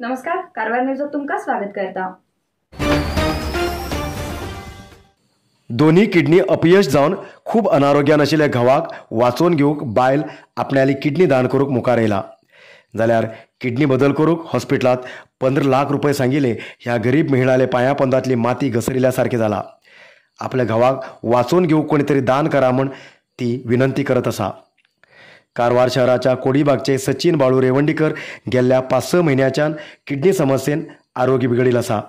नमस्कार, कारवार न्यूजात तुमकां स्वागत करता। दोन्ही किडनी अपयश जावन खूब अनारोग्यान आशिल्ल्या घोवाक वाचोवन घेवंक बायल आपणाली किडनी दान करूंक मुखार येयला। जाल्यार किडनी बदल करूंक हॉस्पिटलांत 15 लाख रुपये सांगिल्ले ह्या गरीब महिलाले पांया पोंदांतली माती घसरिल्ल्या सारकें जाला। आपल्या घोवाक वाचोवन घेवंक कोणी तरी दान करा म्हूण ती विनंती करत आसा। कारवार शहराच्या कोडीबागचे सचिन बाळू रेवंडीकर गेल्ल्या 5-6 म्हयन्याच्यान किडनी समस्येन आरोग्य बिगडील आसा।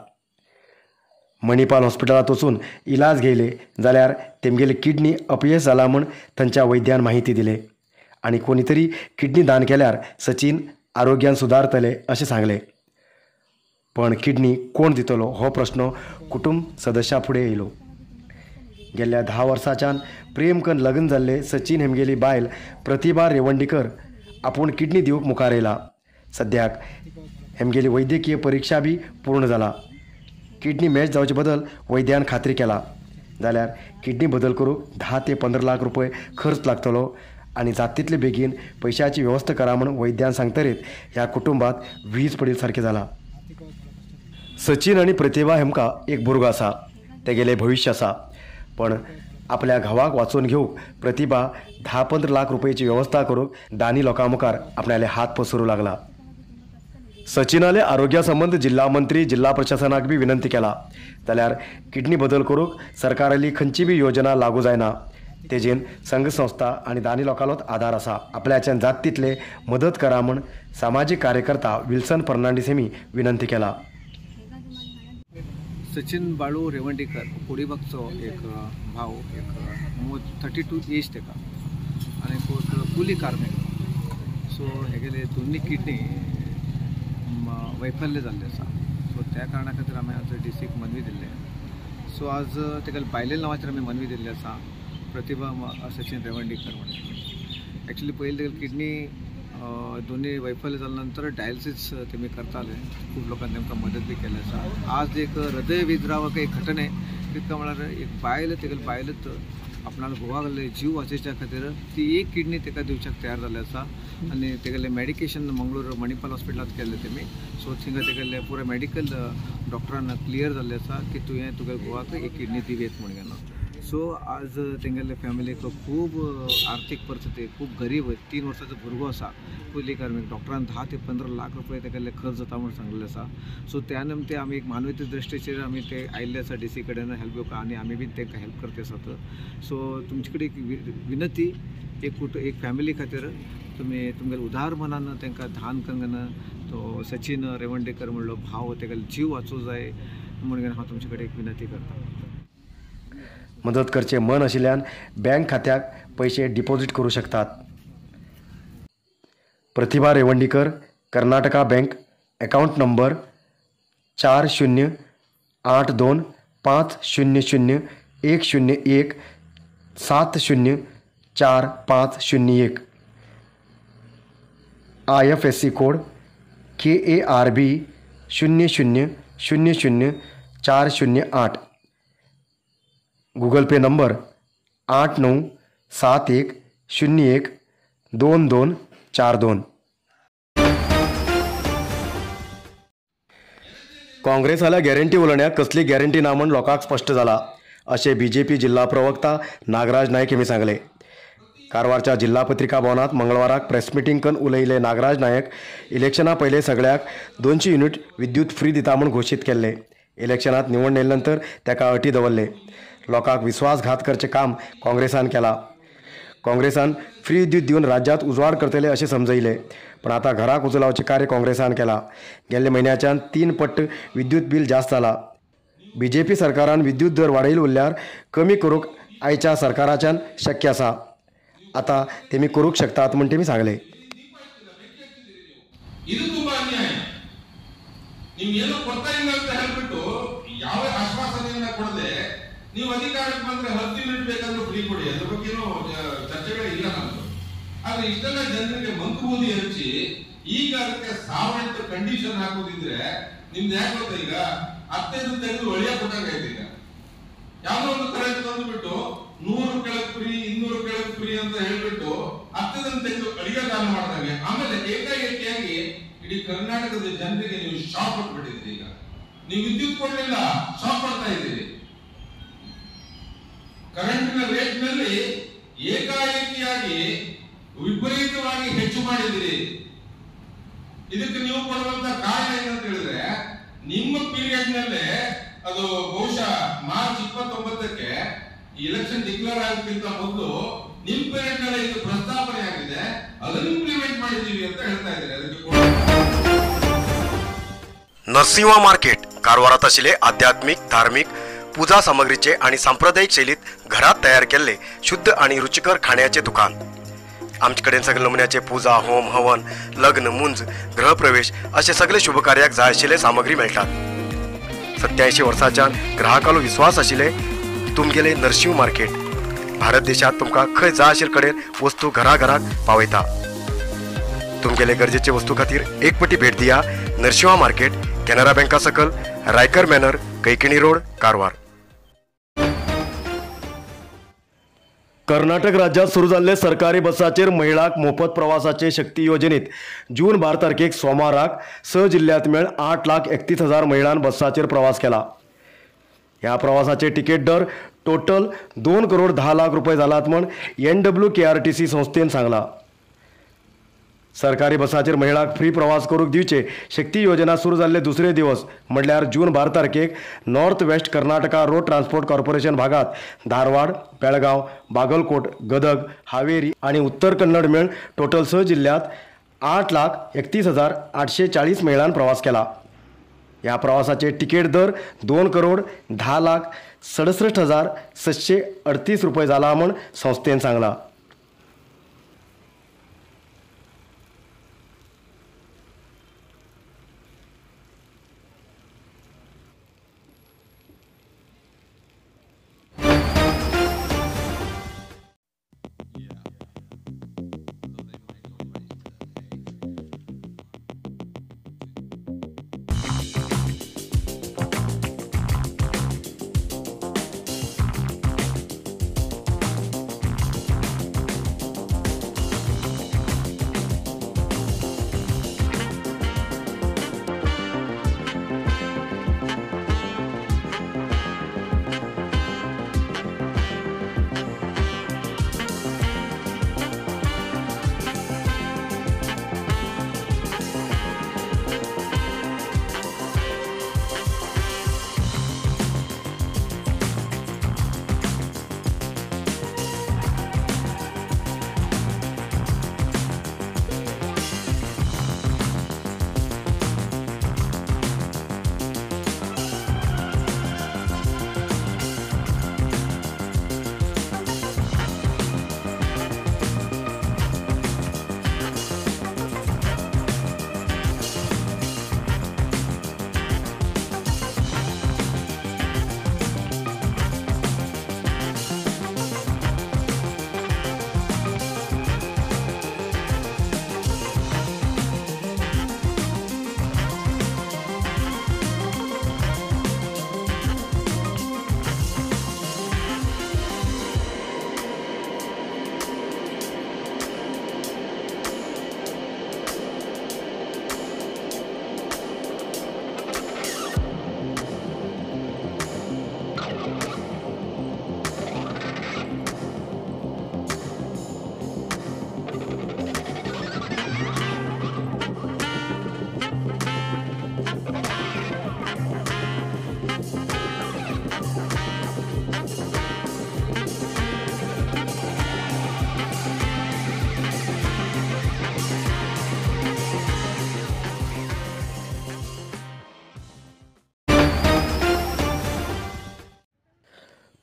मणिपाल हॉस्पिटलांत वचून इलाज घेयले जाल्यार तेमगेली किडनी अपयश जाला म्हूण थंयच्या वैद्यान माहिती दिले आनी कोणी तरी किडनी दान केल्यार सचिन आरोग्यान सुदारतले अशें सांगले। पण किडनी कोण दितलो हो प्रश्न कुटुंब सदस्या फुडें येयलो। गेल्ल्या 10 वर्सांच्यान प्रेम कन लग्न जाल्ले सचिन हेमगेली बायल प्रतिभा रेवंडीकर आपूण किडनी दिवंक मुखार येयला। सद्याक हेमगेली वैद्यकीय परिक्षा बी पूर्ण जाला। किडनी मॅच जावचे बदल वैद्यान खात्री केला। जाल्यार किडनी बदल करूंक 10 ते 15 लाख रुपये खर्च लागतलो आनी जात तितले बेगीन पयशाची वेवस्था करा म्हूण वैद्यान सांगतरीत ह्या कुटुंबात वीज पडिल्ले सारकें जाला। सचिन आनी प्रतिभा हेमकां एक भुरगो आसा, तेगेलें भविश्य आसा। पण आपल्या घोवाक वाचोवन घेवंक प्रतिभा 10-15 लाख रुपयेची वेवस्था करूंक दानी लोकां मुखार आपणाले हात पसरू लागला। सचिनाले आरोग्या संबंद जिल्हा मंत्री जिल्हा प्रशासनाक बी विनंती केला। जाल्यार किडनी बदल करूंक सरकाराली खंयची बी योजना लागू जायना तेजेन संघ संस्था आनी दानी लोकांलोच आधार आसा। आपल्याच्यान जात तितले मदत करा म्हूण सामाजीक कार्यकर्ता विल्सन फर्नांडीस हेमी विनंती केला। सचिन बाळू रेवंडीकर कोडीबागचो एक भाव, एक 32 एज तेका आनी एक कुली कार्मिक। सो हेगेले दोन्ही किडनी वैफल्य जाल्लें आसा। सो त्या कारणा खातीर आमी आज डी सीक मनवी दिल्ले। सो आज तेका बायले नांवाचेर आमी मनवी दिल्ली आसा, प्रतिभा सचिन रेवंडीकर म्हणून। एक्चुली पयलीं तेगेली किडनी दोन्ही वैफल्य जाल्या नंतर डायलिसीस तेमी करताले, खूब लोकांनी तेमकां मदत बी केल्ली आसा। आज एक हृदय विद्रावक एक घटना तितका म्हळ्यार एक बायल तेगेले बायलच आपणालो घोवाक जीव वाचोवच्या खातीर ती एक किडनी तेका दिवच्याक तयार जाल्ली आसा आनी तेगेलें मेडिकेशन मंगळूर मणिपाल हॉस्पिटलांत केल्लें तेमी। सो थिंगा तेगेलें पुराय मेडिकल डॉक्टरान क्लियर जाल्लें आसा की तुवें तुगे घोवाक एक किडनी दिवयेत म्हणून गेलो। सो आज तेंगेले फॅमिलीक खूब आर्थीक परिस्थिती, खूब गरीब, 3 वर्साचो भुरगो आसा, कुली कार्मीक। डॉक्टरान 10 ते 15 लाख रुपये तेगेले खर्च जाता म्हूण सांगलेलें आसा। सो त्या निमते आमी एक मानवते दृश्टीचेर आमी ते आयिल्ले आसा डी सी कडेन हेल्प घेवपाक आनी आमी बी तांकां हेल्प करते आसात। सो तुमचे कडेन एक विनती, एक फॅमिली खातीर तुमी तुमगेले उदार मनान तांकां दान करून तो सचिन रेवंडीकर म्हणलो भाव तेगेलो जीव वाचूं जाय म्हणून हांव तुमचे कडेन एक विनंती करता। मदत करचे मन आशिल्ल्यान बँक खात्याक पयशे डिपॉझिट करूं शकतात। Pratibha Revandikar, Karnataka bank, account number 4 0 8 2 5 0 0 1 0 1 7 0 4 5 0 1, IFSC code KARB 0 0 0 0 4 0 8, Google Pay number 8 9 7 1 0 1 2 2 4 2। काँग्रेसाल्या guarantee उलोवण्याक कसली गॅरंटी ना म्हूण लोकांक स्पश्ट जाला अशें बीजेपी जिल्हा प्रवक्ता नागराज नायक हेमी सांगले। कारवारच्या जिल्हा पत्रिका भवनात मंगळवाराक प्रेस मिटींग करून उलयले नागराज नायक इलेक्शना पयले सगळ्याक 200 युनिट विद्युत फ्री दिता म्हूण घोशीत केल्ले। इलेक्शनात निवडून येयले नंतर ताका अटी दवरले। लोकांक विश्वासघात करचें काम काँग्रेसान केला। काँग्रेसान फ्री विद्युत दिवन राज्यात उजवाड करतले अशें समजयले, पण आतां घराक उजो लावचें कार्य काँग्रेसान केला। गेल्ले म्हयन्याच्यान 3 पट्ट विद्युत बिल जास्त जाला। बीजेपी सरकारान विद्युत दर वाडयले उरल्यार कमी करूंक आयच्या सरकाराच्यान शक्य आसा, आतां तेमी करूंक शकतात म्हूण तेमी सांगले। ನೀವು ಅಧಿಕಾರಕ್ಕೆ ಬಂದ್ರೆ 10 ಯೂನಿಟ್ ಬೇಕಾದ್ರೂ ಫ್ರೀ ಕೊಡಿ, ಅದ್ರ ಬಗ್ಗೆ ಏನೋ ಚರ್ಚೆಗಳೇ ಇಲ್ಲ ನಮ್ದು. ಆದ್ರೆ ಇಷ್ಟೆಲ್ಲ ಜನರಿಗೆ ಮಂಕುಬೂದಿ ಹಚ್ಚಿ ಈಗ ಅದಕ್ಕೆ 1008 ಕಂಡೀಷನ್ ಹಾಕೋದಿದ್ರೆ ನಿಮ್ದು ಯಾಕೆ ಗೊತ್ತಾ, ಈಗ 10 ತೆಗೆದು ಒಳ್ಳೆಯ ಕೊಟ್ಟಂಗಾಯ್ತು. ಈಗ ಯಾವ್ದೋ ಒಂದು ಕರೆಂಟ್ ತಂದುಬಿಟ್ಟು 100 ಕೆಳಗೆ ಫ್ರೀ, 200 ಕೆಳಗೆ ಫ್ರೀ ಅಂತ ಹೇಳ್ಬಿಟ್ಟು 10 ತೆಗೆದು ಅಡಿಗೆ ದಾನ ಮಾಡಿದಂಗೆ. ಆಮೇಲೆ ಏಕಾಏಕಿಯಾಗಿ ಇಡೀ ಕರ್ನಾಟಕದ ಜನರಿಗೆ ನೀವು ಶಾಕ್ ಕೊಟ್ಬಿಟ್ಟಿದ್ದೀರಿ. ಈಗ ನೀವು ವಿದ್ಯುತ್ ಕೊಡಲಿಲ್ಲ, ಶಾಕ್ ಕೊಡ್ತಾ ಇದ್ದೀರಿ. ಕರೆಂಟಿನ ರೇಟ್ ನಲ್ಲಿ ಏಕಾಏಕಿಯಾಗಿ ವಿಪರೀತವಾಗಿ ಹೆಚ್ಚು ಮಾಡಿದಿರಿ. ಇದಕ್ಕೆ ನೀವು ಕೊಡುವಂತ ಕಾರಣ ಏನಂತ ಹೇಳಿದ್ರೆ, ನಿಮ್ಮ ಪೀರಿಯಡ್ ನಲ್ಲೇ ಅದು ಬಹುಶಃ ಮಾರ್ಚ್ 29ಕ್ಕೆ ಎಲೆಕ್ಷನ್ ಡಿಕ್ಲೇರ್ ಆಗೋಕ್ಕಿಂತ ಮೊದಲು ನಿಮ್ ಪೀರಿಯಡ್ ನಲ್ಲಿ ಇದು ಪ್ರಸ್ತಾಪನೆ ಆಗಿದೆ, ಅದನ್ನು ಇಂಪ್ಲಿಮೆಂಟ್ ಮಾಡಿದೀವಿ ಅಂತ ಹೇಳ್ತಾ ಇದ್ದಾರೆ. ಅದಕ್ಕೆ नरसिंहा मार्केट कारवारात आशिल्ले आध्यात्मिक, धार्मिक पूजा सामग्रीचे आनी सांप्रदायिक शैलीत घरात तयार केल्ले शुद्ध आनी रुचिकर खाण्याचे दुकान. आमचे कडेन सगळे नमुन्याचे पूजा, होम, हवन, लग्न, मुंज, गृहप्रवेश अशे सगळे शुभकार्याक जाय आशिल्ले सामग्री मेळटात. 87 वर्सांच्यान ग्राहकालो विश्वास आशिल्ले तुमगेले नरसिंह मार्केट भारत देशात तुमकां खंय जाय आशिल्ले कडेन वस्तू घराघराक पावयता. तुमगेले गरजेचे वस्तू खातीर एक पटी भेट दिया नरसिंहा मार्केट, केनरा बँका सकल, रायकर मॅनर, कैकिणी रोड, कारवार. कर्नाटक राज्यात सुरू जाल्ले सरकारी बसाचेर महिलांक मोफत प्रवासाचे शक्ती योजनेत जून 12 तारखेक सोमाराक 6 जिल्ह्यांत मेळ 8,31,000 महिलांन बसाचेर प्रवास केला. ह्या प्रवासाचे तिकेट दर टोटल 2 करोड 10 लाख रुपये जालात म्हण NWKRTC संस्थेन सांगला. सरकारी बसाचेर महिलांक फ्री प्रवास करूंक दिवचे शक्ती योजना सुरू जाल्ले दुसरे दिवस म्हणल्यार जून 12 तारखेक North West Karnataka Road Transport Corporation भागात धारवाड, बेळगांव, बागलकोट, गदग, हावेरी आणि उत्तर कन्नड मेळ टोटल 6 जिल्ह्यात 8,31,840 महिलांनी प्रवास केला. ह्या प्रवासाचे तिकेट दर 2 करोड 10 लाख 67,738 रुपये जाला म्हण संस्थेन सांगला.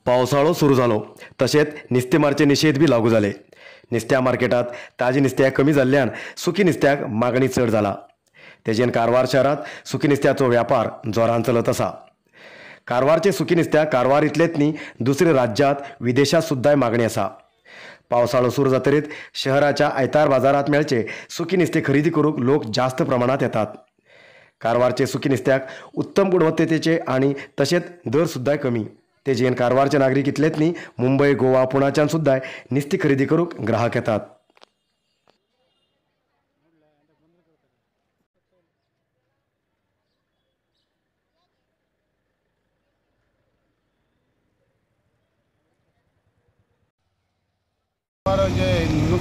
पावसाळो सुरू जालो तशेंच नुस्तेमारचे निशेध बी लागू जाले. नुस्त्या मार्केटात ताजे नुस्त्याक कमी जाल्ल्यान सुकी नुस्त्याक मागणी चड जाला. तेजेन कारवार शहरात सुकी नुस्त्याचो व्यापार जोरान चलत आसा. कारवारचे सुकी नुस्त्याक कारवार इतलेच न्ही दुसऱ्या राज्यात विदेशात सुद्दां मागणी आसा. पावसाळो सुरू जातरीत शहराच्या आयतार बाजारात मेळचे सुकी नुस्तें खरेदी करूंक लोक जास्त प्रमाणात येतात. कारवारचे सुकी नुस्त्याक उत्तम गुणवत्तेचे आनी तशेंच दर सुद्दां कमी. तेजेन कारवारचे नागरीक इतलेच न्ही मुंबय, गोवा, पुण्याच्यान सुद्दां नुस्तें खरेदी करूंक ग्राहक येतात.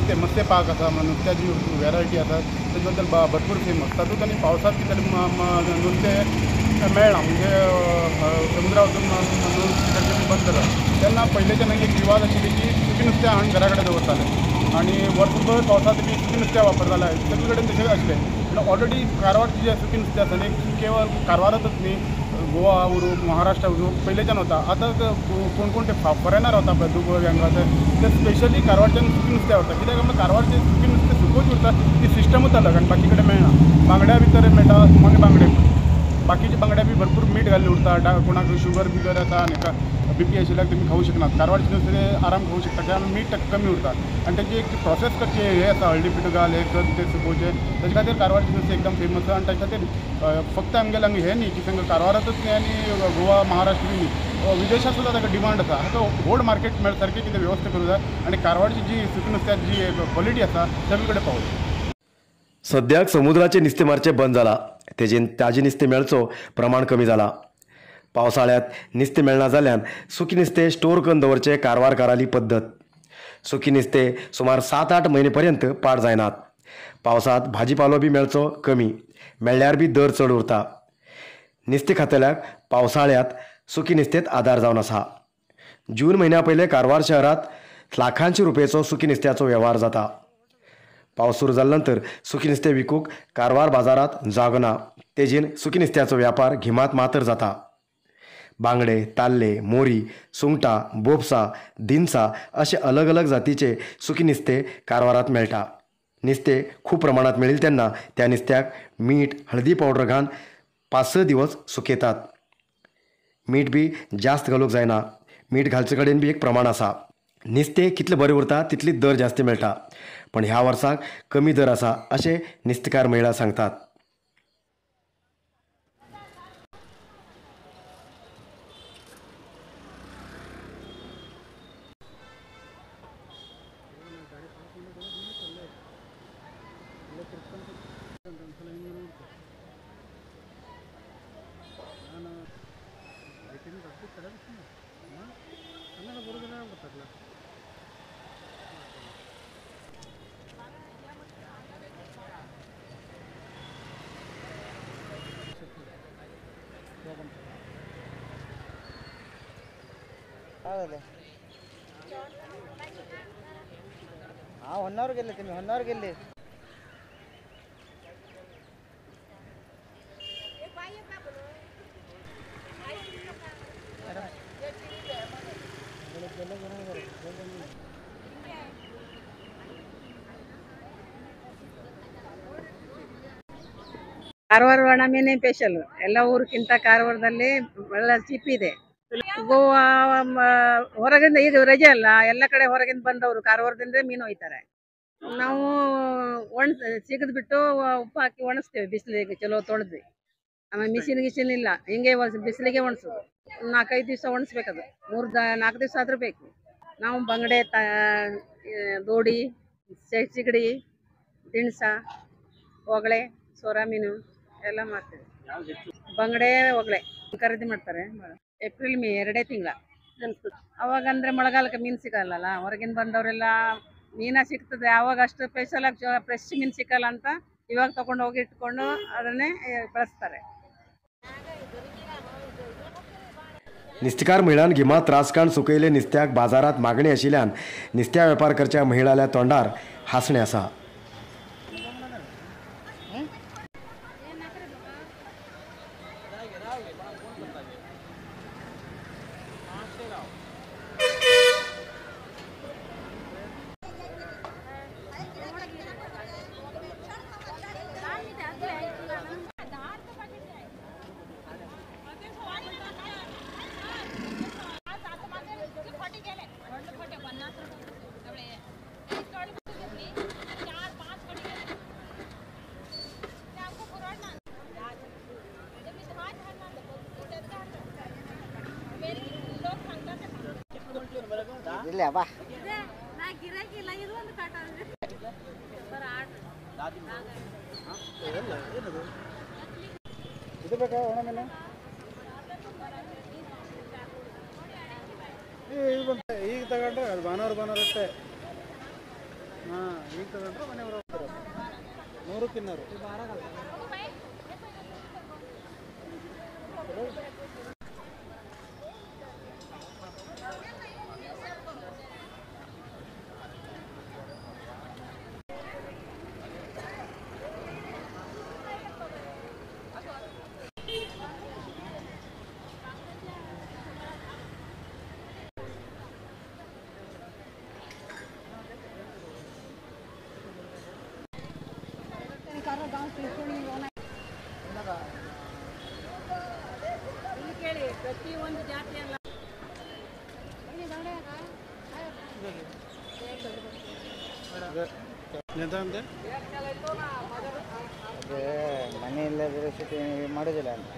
नुस्तें मत्स्य पाक आसा, नुस्त्याची वेरायटी आसा तेजे बद्दल भरपूर फेमस. तातूंत आनी पावसांत कितें नुस्तें मेळना, म्हणजे समुद्रा वचून नुस्तें बंद जाता तेन्ना पयलींच्यान एक रिवाज आशिल्ली की सुकी नुस्तें हाडून घरा कडेन दवरताले आनी वर्सभर पावसांत बी सुकी नुस्तें वापरताले. सगळे कडेन तशें आसलें. पूण ऑलरेडी कारवारची जे सुकी नुस्तें आसा न्ही केवळ कारवारांतच न्ही, गोवा उरूं महाराष्ट्रा उरूं पयलींच्यान वता. आतां कोण कोण ते फॉरेनर वता पळय दुबय हांगा ते स्पेशली कारवारच्यान सुकी नुस्तें व्हरता. कित्याक म्हणल्यार कारवारचें सुकी नुस्तें सुकोच उरता, ती सिस्टमूच अलग आनी बाकी कडेन मेळना. बांगड्या भितर मेळटा सुमांगे बांगडे, बाकीचे बांगड्या बी भरपूर मीठ घाल्लें उरता. कोणाक शुगर बिगर आसा आनी बीपी आशिल्ल्याक तुमी खावूं शकनात. कारवारचें नुस्तें आराम खावूं शकता कारण मीठ कमी उरता आनी ताची एक प्रोसेस करची हें आसा, हळदी पिठो घाल हें कर तें सुकोवचें, ताचे खातीर कारवारचें नुस्तें एकदम फेमस आसा. आनी ताचे खातीर फक्त आमगेलें हांगा हें न्ही की तांकां कारवारांतूच न्ही आनी गोवा महाराष्ट्र बी न्ही, विदेशांत सुद्दां ताका डिमांड आसा. हाका व्हड मार्केट मेळ सारकें कितें वेवस्था करूं जाय आनी कारवारची जी सुकी नुस्त्याची जी क्वॉलिटी आसा सगळे कडेन पावोवची. सद्याक समुद्राचें नुस्तें मारचें बंद जाला, तेजेन ताजें नुस्तें मेळचो प्रमाण कमी जाला. पावसाळ्यांत नुस्तें मेळना जाल्यान सुकी नुस्तें स्टोर करून दवरचें कारवारकाराली पद्दत. सुकी नुस्तें सुमार 7-8 म्हयने पर्यंत पाड जायनात. पावसांत भाजीपालो बी मेळचो कमी, मेळ्ळ्यार बी दर चड उरता. नुस्तें खातल्याक पावसाळ्यांत सुकी नुस्तेंच आदार जावन आसा. जून म्हयन्या पयलें कारवार शहरांत लाखांची रुपयेचो सुकी नुस्त्याचो वेव्हार जाता. पावस सुरू जाल्या नंतर सुकी नुस्तें विकूंक कारवार बाजारांत जागो ना, तेजेन सुकी नुस्त्याचो व्यापार गिमांत मातर जाता. बांगडे, ताल्ले, मोरी, सुंगटां, बोपसा, दिनसा अशे अलग अलग जातीचे सुकी नुस्तें कारवारांत मेळटा. नुस्तें खूब प्रमाणांत मेळिल्लें तेन्ना त्या नुस्त्याक मीठ हळदी पावडर घालून 5-6 दिवस सुकयतात. मीठ बी जास्त घालूंक जायना, मीठ घालचे कडेन बी एक प्रमाण आसा. नुस्तें कितलें बरें उरता तितली दर जास्त मेळटा, पण ह्या वर्साक कमी दर आसा अशें नुस्तेकार महिला सांगतात. हां होन्नावर गेले तुम्ही, होन्नावर गेले. ಕಾರವಾರ ಒಣ ಮೀನೇ ಸ್ಪೆಷಲ್. ಎಲ್ಲ ಊರಿಗಿಂತ ಕಾರವಾರದಲ್ಲಿ ಒಳ್ಳೆ ಚೀಪ್ ಇದೆ. ಗೋವಾ ಹೊರಗಿಂದ ಈಗ ರಜೆ ಅಲ್ಲ, ಎಲ್ಲ ಕಡೆ ಹೊರಗಿಂದ ಬಂದವರು ಕಾರವಾರದಿಂದ ಮೀನು ಒಯ್ತಾರೆ. ನಾವು ಸಿಗದ್ ಬಿಟ್ಟು ಉಪ್ಪು ಹಾಕಿ ಒಣಸ್ತೇವೆ ಬಿಸಿಲಿಗೆ, ಚಲೋ ತೊಳೆದ್ವಿ. ಆಮೇಲೆ ಮಿಷಿನ್ ಗಿಷಿನ್ ಇಲ್ಲ, ಹಿಂಗೆ ಬಿಸಿಲಿಗೆ ಒಣಸೋದು. 4-5 ದಿವಸ ಒಣಸ್ಬೇಕದು, 3-4 ದಿವಸ ಆದ್ರೂ ಬೇಕು. ನಾವು ಬಂಗಡೆ, ದೋಡಿ, ಸಿಗಡಿ, ದಿಣಸ, ಒಗಳೆ, ಸೋರಾ ಮೀನು ಎಲ್ಲ ಮಾಡ್ತೇವೆ. ಬಂಗಡೆ ಒಗಳೆ ಖರೀದಿ ಮಾಡ್ತಾರೆ. ಏಪ್ರಿಲ್ ಮೇ 2 ತಿಂಗಳ ಅವಾಗ ಅಂದ್ರೆ ಮಳೆಗಾಲಕ್ಕೆ ಮೀನು ಸಿಗಲ್ಲ, ಹೊರಗಿನ ಬಂದವರೆಲ್ಲ ಮೀನ ಸಿಗ್ತದೆ ಅವಾಗ, ಅಷ್ಟು ಸ್ಪೆಷಲ್ ಆಗಿ ಫ್ರೆಶ್ ಮೀನು ಸಿಕ್ಕಲ್ಲ ಅಂತ ಇವಾಗ ತಗೊಂಡು ಹೋಗಿ ಇಟ್ಕೊಂಡು ಅದನ್ನೇ ಬಳಸ್ತಾರೆ. नुस्तेकार महिलान गिमा त्रास काण सुकयले नुस्त्याक बाजारांत मागणी आशिल्ल्यान नुस्त्या वेपार करच्या महिलाल्या तोंडार हांसणें आसा. ಇದು ಬೇಕಾ ಒಣ ಮೀನು? ಈಗ ಬಂತ, ಈಗ ತಗೊಂಡ್ರೆ ಅದು ಭಾನುವಾರ ಭಾನುವಾರ ಅಷ್ಟೇ. ಹಾಂ, ಈಗ ತಗೊಂಡ್ರೆ ಮನೆ ಬರೋದು 100ಕ್ಕೆ 200. ಕೇಳಿ ಪ್ರತಿಯೊಂದು ಜಾತಿಯಲ್ಲ. ಅದೇ ಮನೆ ಇಲ್ಲದ್ರೆ ಶೂಟಿಂಗ್ ಮಾಡೋದಿಲ್ಲ ಅಂತ.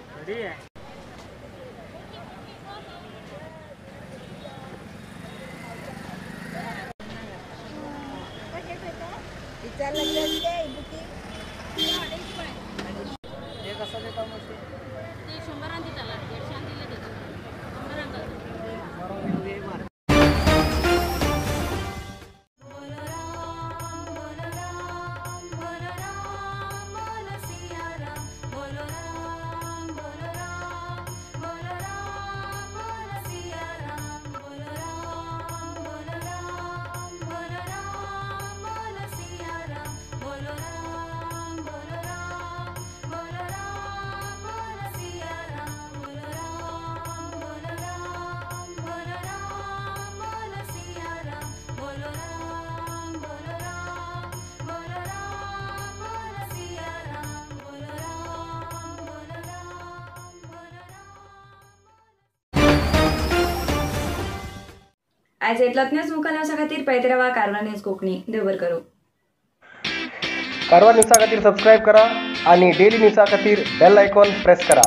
आयज इतलोच न्यूज मुखार न्यूजा खातीर पळयत रावा कारवार न्यूज कोंकणी. देव बरें करूं. कारवार न्यूजा खातीर सबस्क्रायब करा आणि डेली न्यूजा खातीर बेल आयकॉन प्रेस करा.